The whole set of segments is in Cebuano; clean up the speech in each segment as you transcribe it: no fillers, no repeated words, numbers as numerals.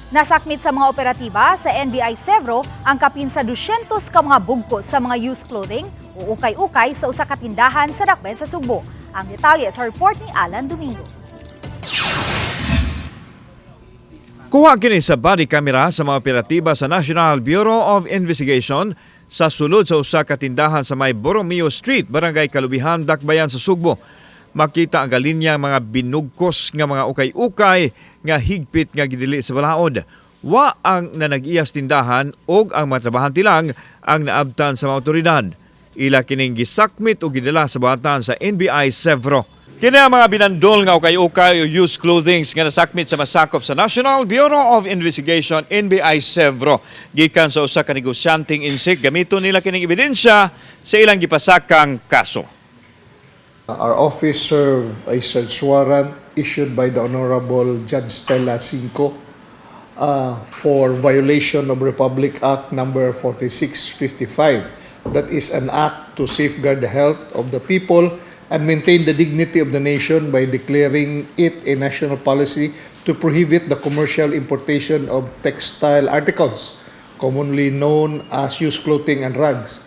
Nasakmit sa mga operatiba sa NBI Sevro ang kapin sa 200 ka mga bugkos sa mga used clothing o ukay-ukay sa usa ka tindahan sa Dakbayan sa Sugbo. Ang detalye sa report ni Alan Domingo. Kuha kini sa body camera sa mga operatiba sa National Bureau of Investigation sa sulod sa usa ka tindahan sa may Borromeo Street, Barangay Kalubihan, Dakbayan sa Sugbo. Makita ang galinya mga binugkos nga mga ukay-ukay nga higpit nga gidili sa balaod. Wa ang nanag-iyas tindahan og ang mga trabahante lang ang naabtan sa mga otoridad. Ila kining gisakmit og gidala sa buhatan sa NBI Sevro. Kini ang mga binandol nga ukay-ukay o used clothing nga nasakmit sa masakop sa National Bureau of Investigation, NBI Sevro. Gikan sa usa ka negosyanteng insik, gamiton nila kining ebidensya sa ilang gipasakang kaso. Our office served a search warrant issued by the Honorable Judge Stella Cinco for violation of Republic Act Number 4655. That is an act to safeguard the health of the people and maintain the dignity of the nation by declaring it a national policy to prohibit the commercial importation of textile articles, commonly known as used clothing and rags.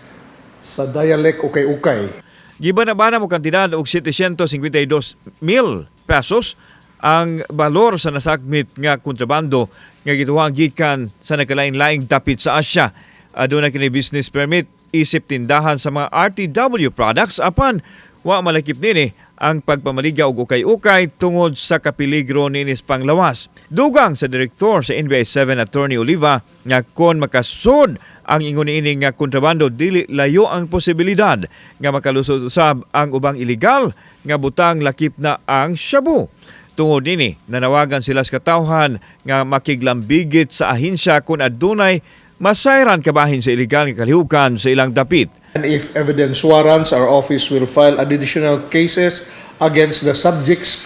Sa dialect, ukay-ukay. Gibana-bana mo kantidad og 752 mil pesos ang balor sa nasakmit nga kontrabando nga gituhang gikan sa nagkalain-laing dapit sa Asya. Aduna kini business permit isip tindahan sa mga RTW products, apan wa malakip nini ang pagpamaligya og ukay-ukay tungod sa kapiligro niini sa panglawas. Dugang sa direktor sa NBI 7, Attorney Oliva, nga kon makasud ang ingon niini nga kontrabando, dili layo ang posibilidad nga makalusot usab ang ubang ilegal nga butang, lakip na ang shabu. Tungod nini, nanawagan sila sa katawhan nga makiglambigit sa ahensya kung adunay masayran kabahin sa ilegal nga kalihukan sa ilang dapit. And if evidence warrants, our office will file additional cases against the subject's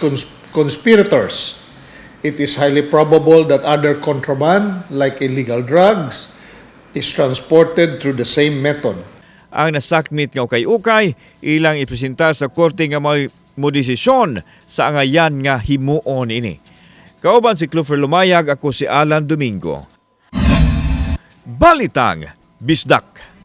conspirators. It is highly probable that other contraband, like illegal drugs, is transported through the same method. Ang nasakmit nga ukay-ukay ilang ipresentar sa korte nga may modesisyon sa angayan nga himuon ini. Kauban si Clover Lumayag, ako si Alan Domingo. Balitang Bisdak.